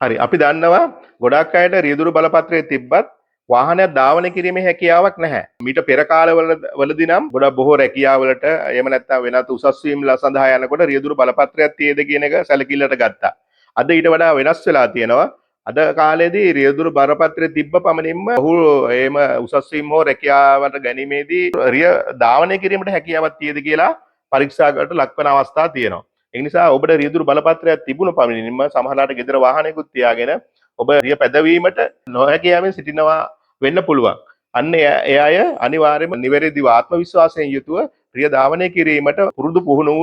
හරි, අපි දන්නවා ගොඩක් අයට රියදුරු බලපත්‍රය තිබ්බත් වාහනයක් ධාවනය කිරීමේ හැකියාවක් නැහැ. මීට පෙර කාලවල වලදී නම් ගොඩක් බොහෝ රැකියාවලට එහෙම නැත්නම් වෙනත් උසස් වීම් සඳහා යනකොට රියදුරු බලපත්‍රයක් තියෙද කියන එක සැලකිල්ලට ගත්තා. අද ඊට වඩා වෙනස් වෙලා තියෙනවා. අද කාලේදී රියදුරු බලපත්‍රය තිබ්බ පමණින්ම ඔහු එහෙම උසස් වීම් හෝ රැකියාවට ගැනීමේදී රිය ධාවනය කිරීමට හැකියාවක් තියෙද කියලා පරීක්ෂාවකට ලක්වන අවස්ථා තියෙනවා. ඒ නිසා ඔබට රියදුරු බලපත්‍රයක් තිබුණ පමණින්ම සමහරලාට ගෙදර වාහනයකුත් තියාගෙන ඔබ රිය පැදවීමට නොහැකියාවෙන් සිටිනවා වෙන්න පුළුවන්. අන්න ඒ අය අනිවාර්යයෙන්ම නිවැරදිව ආත්ම විශ්වාසයෙන් යුතුව රිය ධාවනය කිරීමට පුරුදු පුහුණු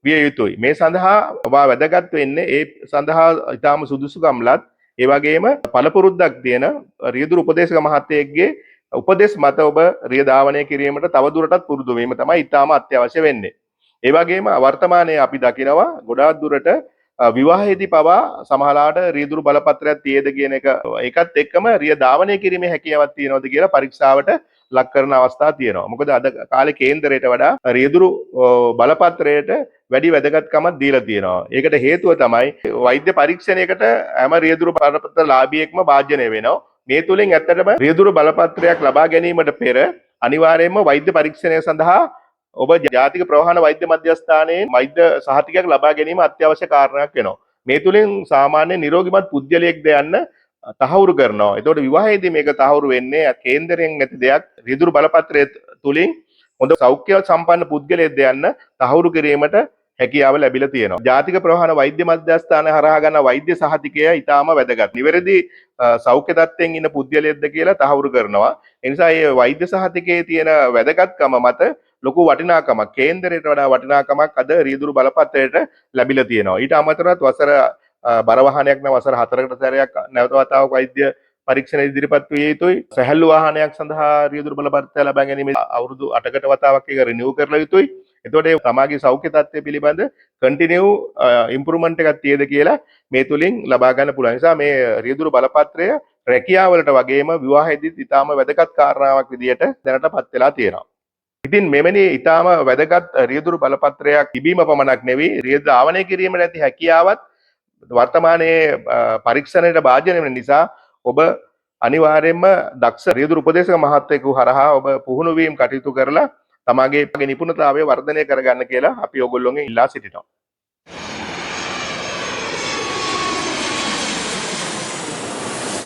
විය යුතුයි. මේ සඳහා ඔබ වැදගත් වෙන්නේ ඒ සඳහා ඉතාම සුදුසුකම් ලත්, ඒ වගේම පළපුරුද්දක් තියෙන රියදුරු උපදේශක මහත්තයෙක්ගේ උපදෙස් මත ඔබ රිය ධාවනය කිරීමට තවදුරටත් පුරුදු වීම තමයි ඉතාම අත්‍යවශ්‍ය වෙන්නේ. ඒ වගේම වර්තමානයේ අපි දකිනවා ගොඩාක් දුරට විවාහයේදී පවා සමහරලාට රියදුරු බලපත්‍රයක් තියෙද කියන එක, ඒකත් එක්කම රිය ධාවනය කිරීමේ හැකියාවක් තියෙනවද කියලා පරීක්ෂාවට ලක් කරන අවස්ථා තියෙනවා. මොකද අද කාලේ කේන්දරයට වඩා රියදුරු බලපත්‍රයට වැඩි වැදගත්කමක් දීලා තියෙනවා. ඒකට හේතුව තමයි වෛද්‍ය පරීක්ෂණයකට හැම රියදුරු බලපත්‍ර ලාභියෙක්ම භාජනය වෙනවා. මේ තුලින් ඇත්තටම රියදුරු බලපත්‍රයක් ලබා ගැනීමට පෙර අනිවාර්යයෙන්ම වෛද්‍ය පරීක්ෂණය සඳහා ඔබ ජාතික ප්‍රවාහන වෛද්‍ය මධ්‍යස්ථානයේ වෛද්‍ය සහතිකයක් ලබා ගැනීම අත්‍යවශ්‍ය කාරණයක් වෙනවා. මේ තුලින් සාමාන්‍ය නිරෝගිමත් පුද්ගලයෙක්ද යන්න තහවුරු කරනවා. එතකොට විවාහයේදී මේක තහවුරු වෙන්නේ කේන්දරයෙන් නැති දෙයක්, රියදුරු බලපත්‍රය තුලින් හොඳ සෞඛ්‍ය සම්පන්න පුද්ගලයෙක්ද යන්න තහවුරු කිරීමට හැකියාව ලැබිලා තියෙනවා. ජාතික ප්‍රවාහන වෛද්‍ය මධ්‍යස්ථාන හරහා ගන්න වෛද්‍ය සහතිකය ඉතාම වැදගත්. නිවැරදි සෞඛ්‍ය තත්ත්වයෙන් ඉන්න පුද්ගලයෙක්ද කියලා තහවුරු කරනවා. ඒ නිසා මේ වෛද්‍ය සහතිකයේ තියෙන වැදගත්කම මත ලොකු වටිනාකමක්, කේන්දරයට වඩා වටිනාකමක් අද රියදුරු බලපත්‍රයට ලැබිලා තියෙනවා. ඊට අමතරවත් වසර බර වාහනයක් නම් වසර 4කට සැරයක් නැවත වතාවක් වෛද්‍ය පරීක්ෂණ ඉදිරිපත් විය යුතුයි. සැහැල්ලු වාහනයක් සඳහා රියදුරු බලපත්‍රය ලබා ගැනීම අවුරුදු 8කට වතාවක් ඒක රිනිව් කරලා යුතුයි. එතකොට ඒ තමාගේ සෞඛ්‍ය තත්ත්වය පිළිබඳ කන්ටිනියු ඉම්ප්‍රූව්මන්ට් එකක් තියෙද කියලා මේ තුලින් ලබා ගන්න පුළුවන්. නිසා මේ රියදුරු බලපත්‍රය රැකියාවලට වගේම විවාහයේදීත් ඉතාම වැදගත් කාරණාවක් විදියට දැනට පත් වෙලා තියෙනවා. ඉතින් මෙවැනි ඉතාම වැදගත් රියදුරු බලපත්‍රයක් තිබීම පමණක් නෙවෙයි, රිය ධාවනය කිරීමට ඇති හැකියාවත් වර්තමානයේ පරීක්ෂණයට භාජනය වෙන නිසා ඔබ අනිවාර්යයෙන්ම දක්ෂ රියදුරු උපදේශක මහත්තයෙකු හරහා ඔබ පුහුණු වීම කටයුතු කරලා තමාගේ නිපුණතාවය වර්ධනය කරගන්න කියලා අපි ඔයගොල්ලෝගෙන් ඉල්ලා සිටිනවා.